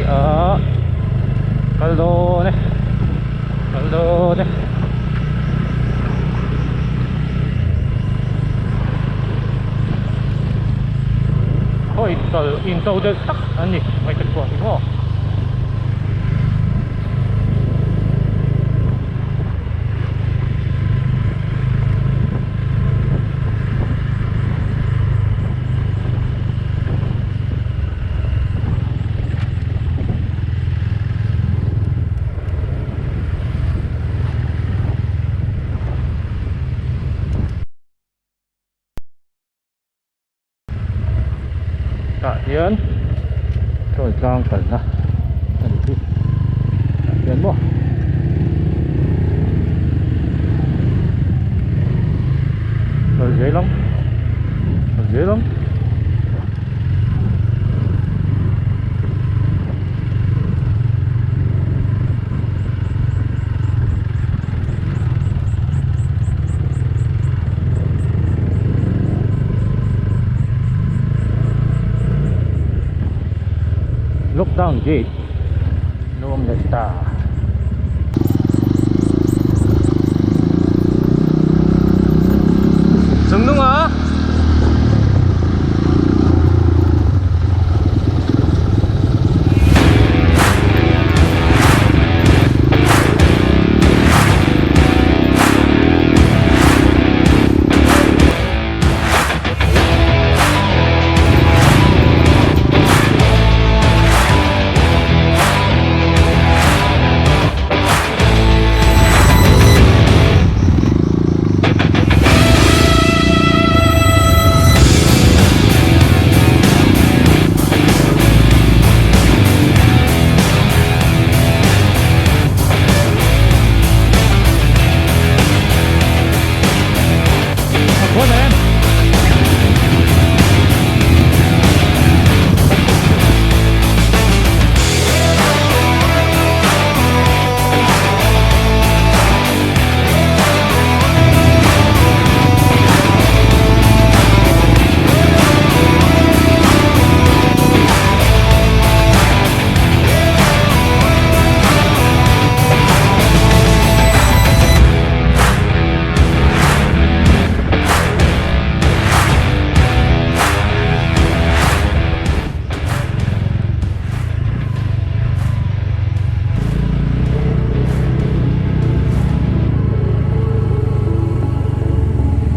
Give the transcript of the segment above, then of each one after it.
a kal dawn e kal dawn e. Khaw in in to deuh tak an ni ngaihtuah chhuah hi maw. Tah hian chawi tlang kalna a ni hi tah hian maw kal zel ang kal zel ang. Lockdown gate lo awm leh ta. Chungnunga.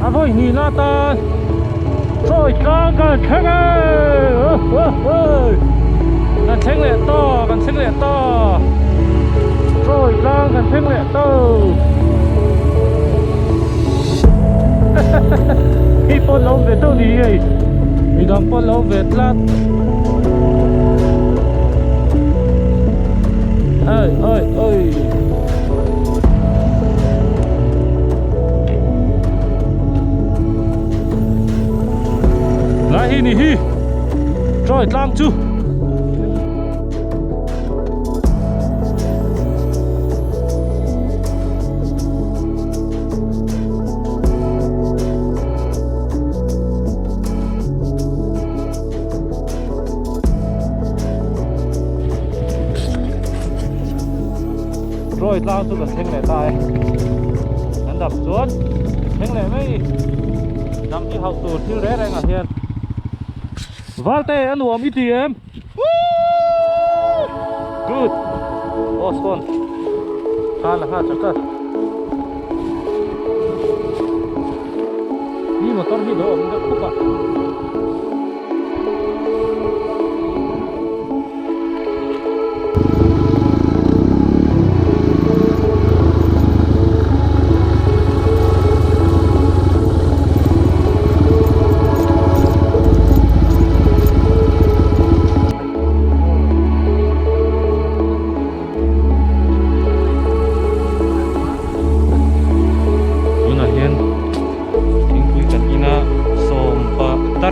A vawi hnih na atan chawi tlang kan thleng e kan thleng leh ta kan thleng leh ta chawi tlang kan thleng leh ta hei pawh lo ve deuh ni hei midang pawh lo ve tlat. Oi oi oi. Lai hi ni hi. Troi tlang chu. Troy tlang chu kan thleng leh ta e kan dam chuan thleng leh mai dam hi hauh tur thil reng reng ah hian Valte a nuam i ti em good boss phone khan la nghal chat chat hi motor hi lo awm deuh khup a. Tunah hian thingpui kan in a sawm pa dar.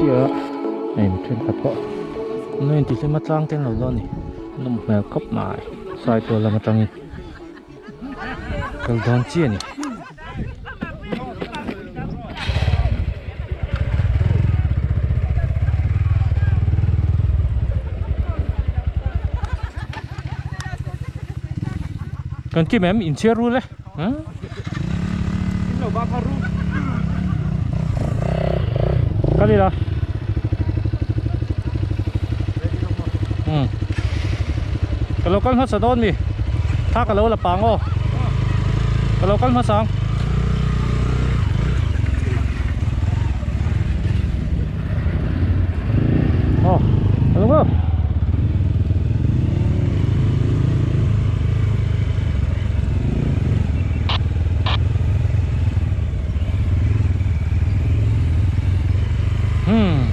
chiah a hei mi thenkhat pawh an lo intihlim a tlang te an lo dawn a ni nawm hmel khawp mai saitual lam atangin kal dawn chiah a ni. Kan kim em inchhiar rul e Kal ila Ka lo kal hmasa dawn mi Tha ka lo la pang aw Ka lo kal hmasa ang Aw Ka lo kal. Hmm.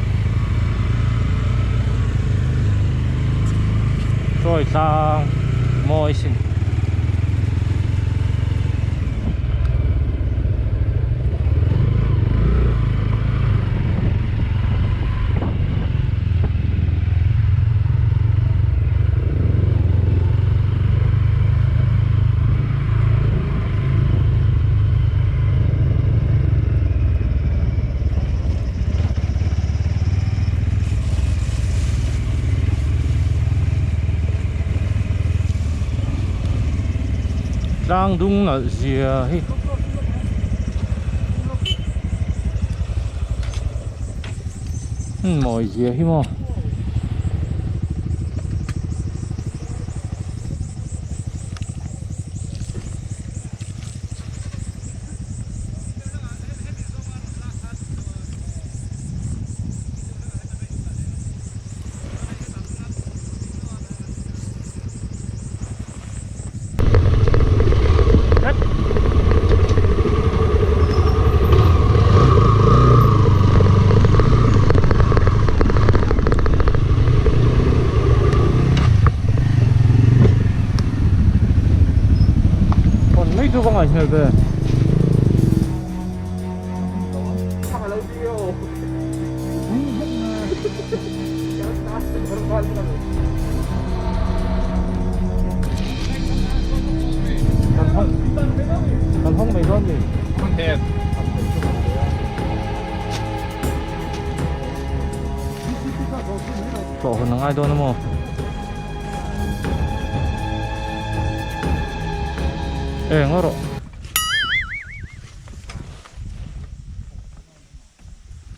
Chawi tlang mawi sin. Tlang dung nalh zia hi. Mawi zia hi maw. Còn mấy chú có ngoài nhà về. Kan hawng mai dawn ni. Tlawh hawn a ngai dawn a maw? Eng erawh.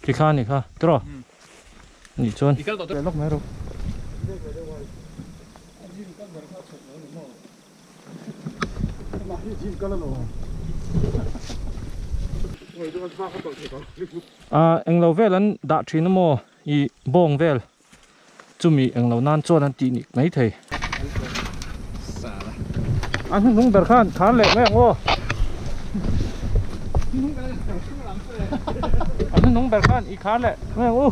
Tikha a ni kha tiraw? Nih chuan. Lawk mai rawh. Ah englo vel an dah thin a maw ih bawng vel chumi englo nan chuan an tih nik mai thei. A hnuhnung ber khan khar leh mai ang aw. A hnuhnung ber khan i khar leh mai ang u.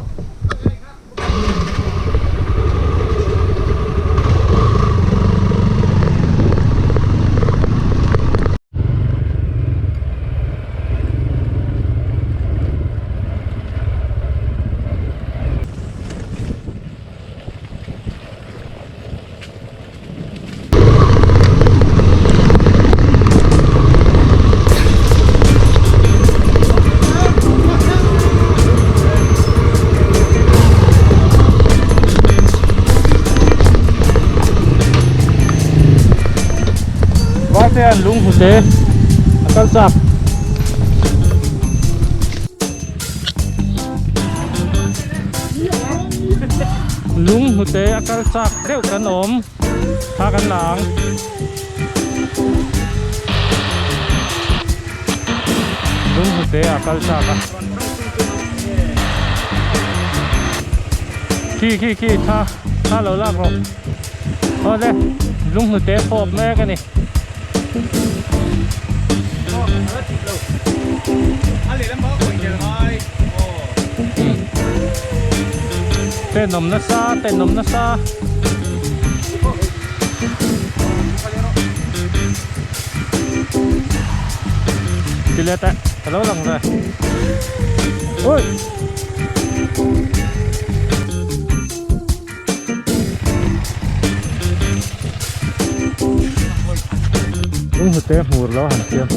Valte an lung hmu te a kal chak. Lung hnute a kal chak deuh kan awm kha kan la ang. Lung hnute a kal chak a. Khi khi khi tha tha lo lak rawh. Awle lung hnute fawp mek a ni. Tenawm nasa tenawm nasa. Ti let eh ka lo lang ve. Ui. Lung hnute hmur lo han siam.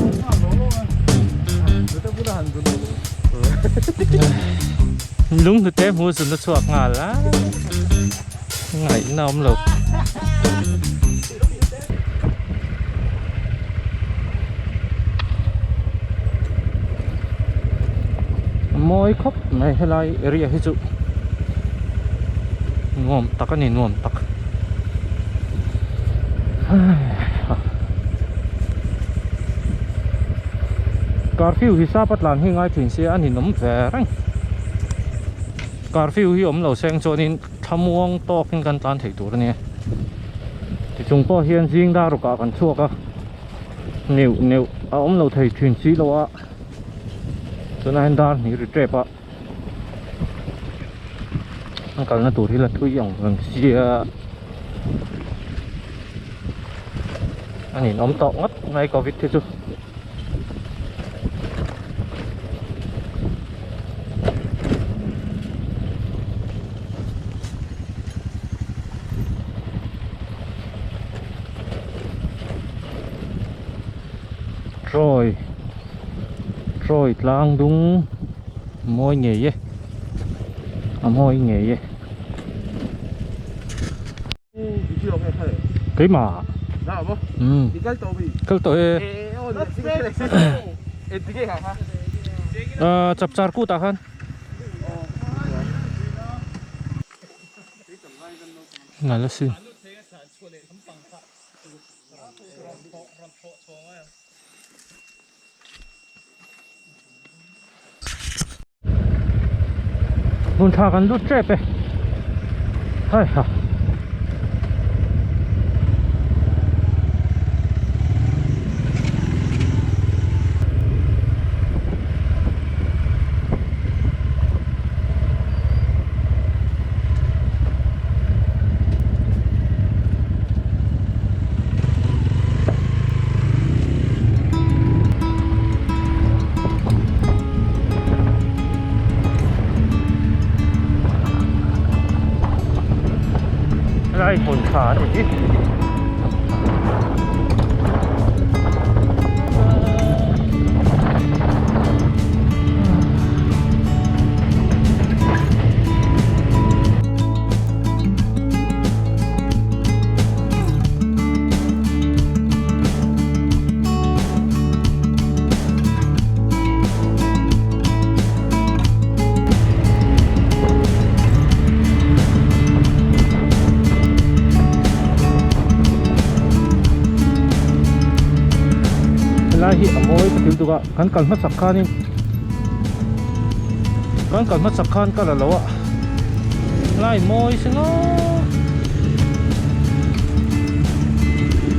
Lung hnute hmur zun a chhuak nghal a. Ngaihna awm lo. Mawi khawp mai helai area hi chu nuam tak a ni nuam tak curfew hi sapa tlan hi ngai thin sia a ninawm ve reng curfew hi awm lo seng chuanin thlamuang tawkin kan tlan thei tur a nia tichung pawh hian zing dar rukah kan chhuak a neuh neuh a awm lo thei thin si lo a tunah hian dar hnih ri tep a an kalna tur hi la thui ang reng sia a ninawm tawh ngawt mai covid hi chu. Troy Troy tlang dung mawi ngei e a mawi ngei e. Keimah umm kal tawh e ahh chapchar kut ah khan nal asin. Hmun tha kan lut tep e hai ha. Helai hmun tha a ni hi. Helai hi a mawi ka til tuk a kan kal hmasak khanin kan kal hmasak khan ka la lo a Lai mawi se ngawt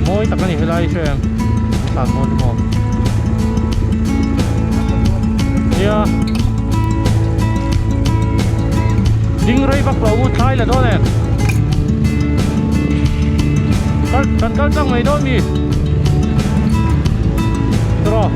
Mawi tak a ni helai hre ang Thlan mawi te maw Nia Ding rei vak lo u thlai la dawn em Kal kan kal tlang mai dawn mi Tawh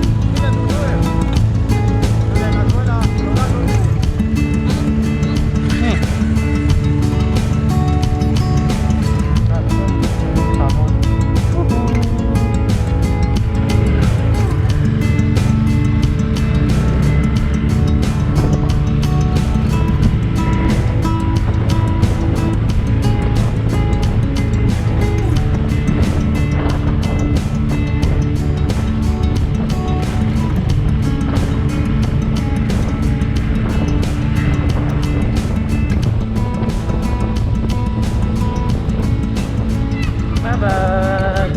Bye bye.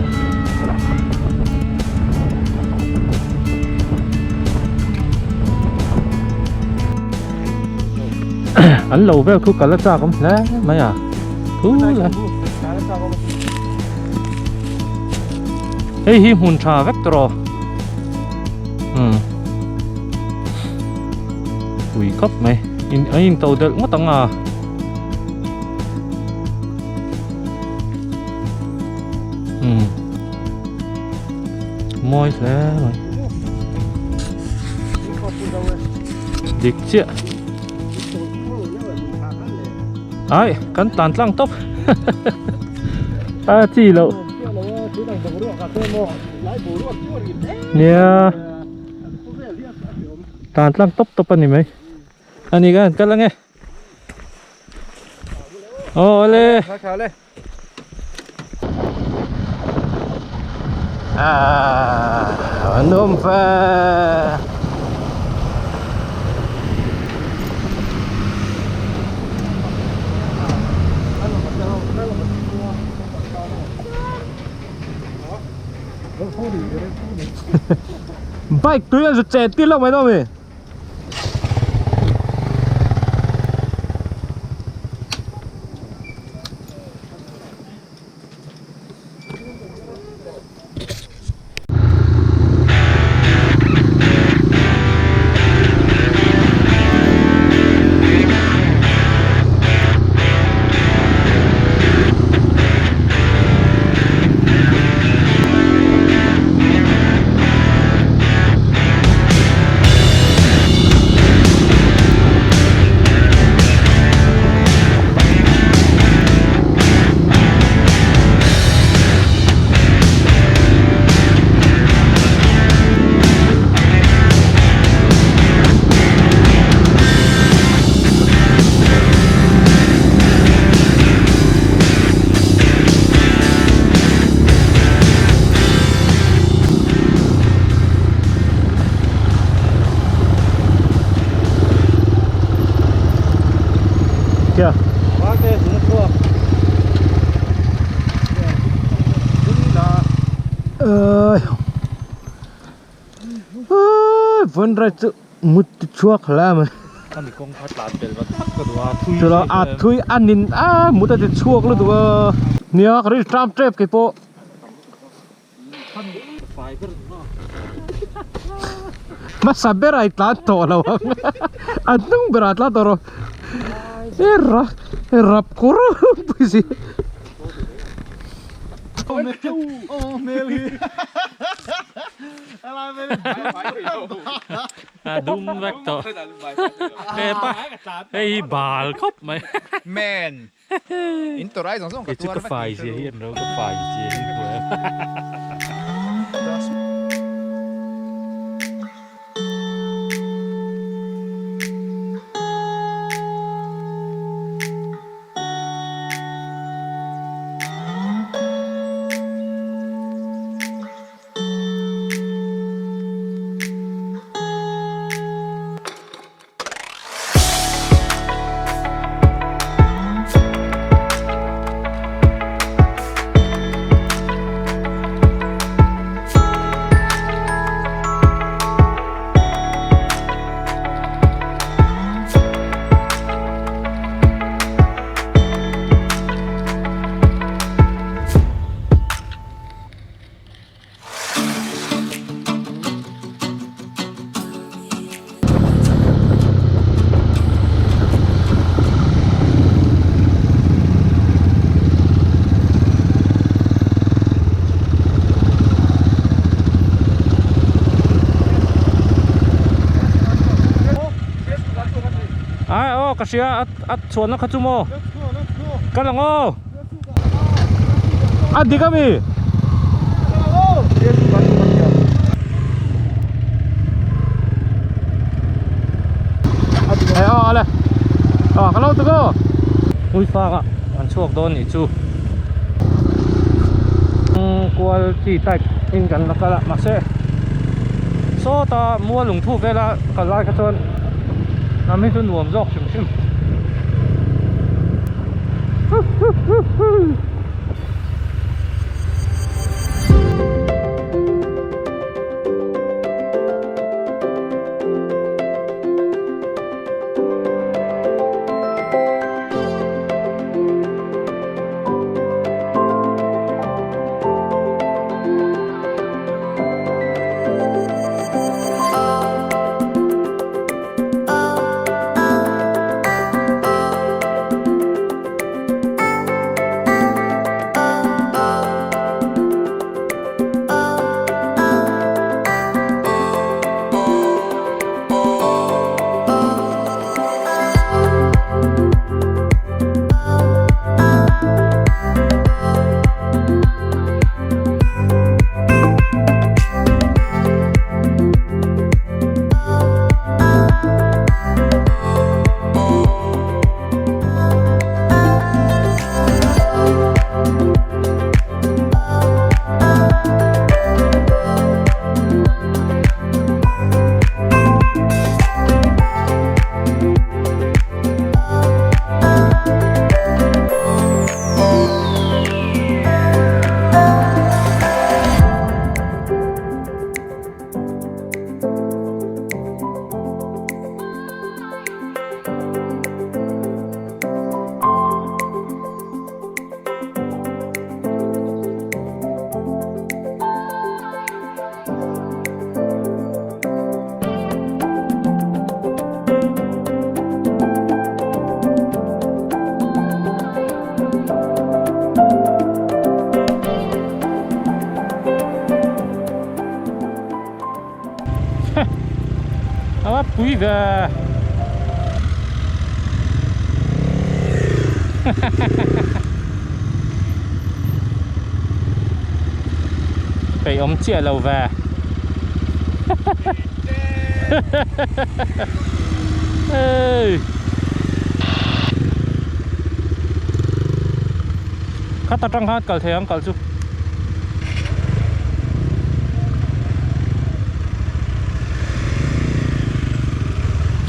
An lo vel khu kal a chak awm hle mai a. Thu la. Hei hi hmun tha vek tawh. Hmm. Ui khawp mai. In a in to delh ngawt ang a. Hmm. Mawi hle mai. Dik chiah. Ai kan tlan tlang tawp a chi loh nia tlan tlang tawp tawp a ni mai a ni kan kal ange aw awle Ah, an awm fa. Bike tui an zu chen tir lo mai dawn mi. Kia. Ơi. Ơi, vẫn ra chu mut chuak hle mai. Ani kawng kha tlan pel vat vat ka duh a thui Chula a thui a nin a mut a ti chhuak lutuk a. Nia ka ri tram tep kei pawh. Hmasa ber a i tlan tawh lo ang a hnung ber ah tlan tawh rawh e ra rap kur pui si. A dum vek tawh hepa hei hi bal khawp mai. Man In tawrh ai zawng zawng ka tuar vek. Ka fai zia hi an ro ka fai zia hi an buai. Ai aw ka hria a chhuanna kha chu maw ka lang aw. A dik ami? Hei aw ale. Aw ka lo tuk aw. Puifang ah an chhuak dawn nih chu. Kual chi type in kan la kal a mahse sawta mual lungthu vela kal lai kha chuan lam hi chu nuam zawk hrim hrim. Pui ve. Peih awm chiah lo ve. Hey. Khat atang khan kal thei ang kal chu.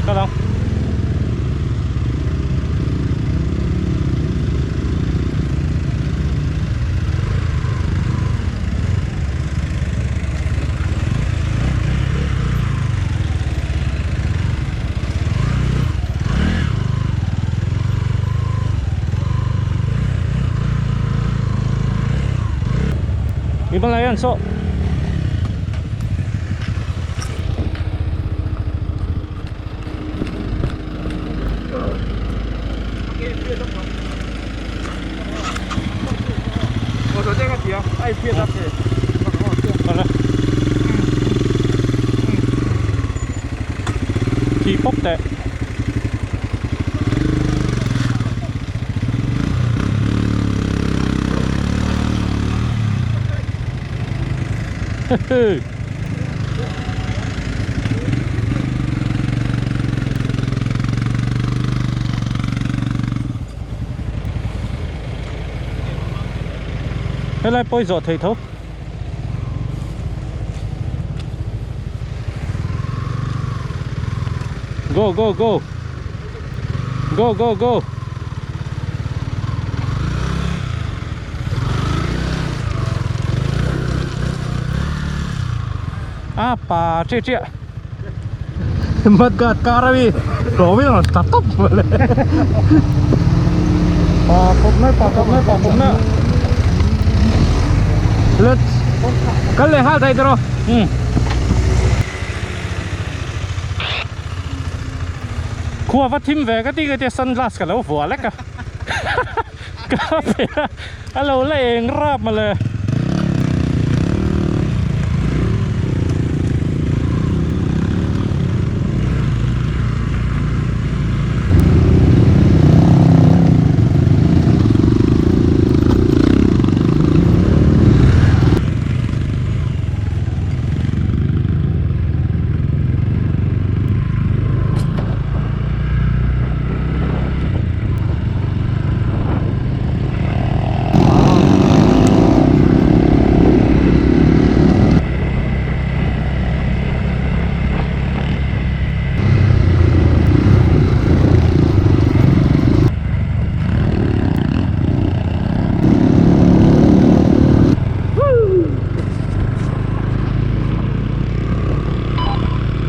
Kal ang. Himalayan saw. Thi pawp teh. Helai pawh i zawh thei tho. Go go go. Go go go. A pa chiah chiah. Mudguard kar a mi hlawmin a rawn tla tawp mawle. Pa khawp mai pa khawp mai pa khawp mai. Let's kal leh nghal daih tawh. Um. Khua va thim ve ka ti ka tia sunglass ka lo vuah lek a. Ka pe a a lo la eng rap mawle.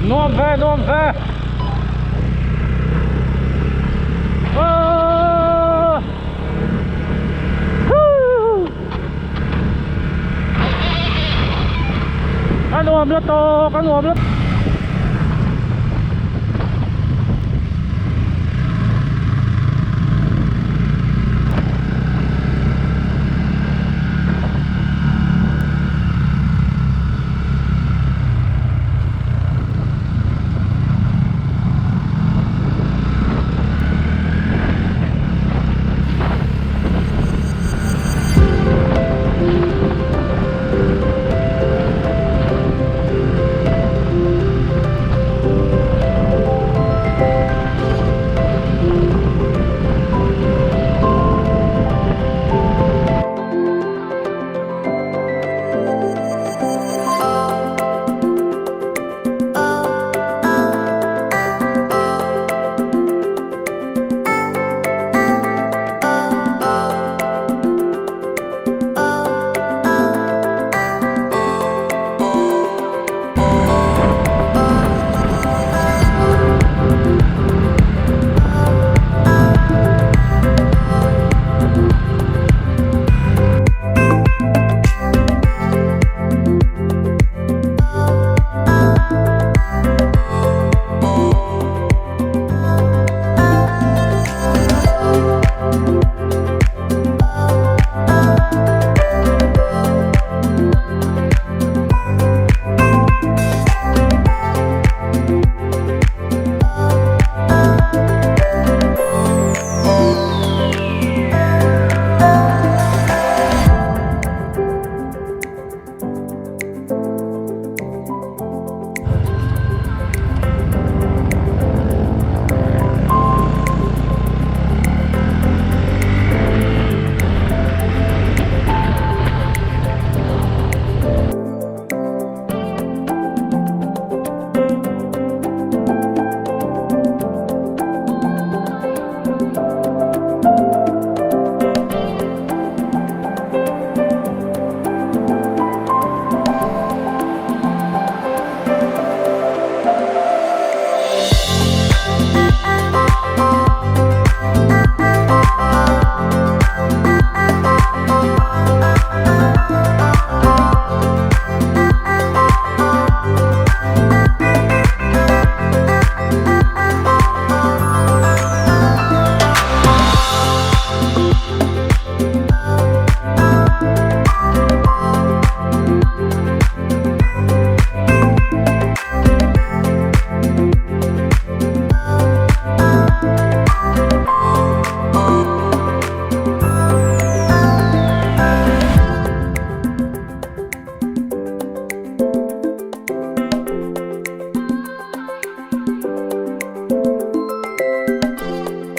Nuam ve nuam ve A nuam la tawk a nuam la.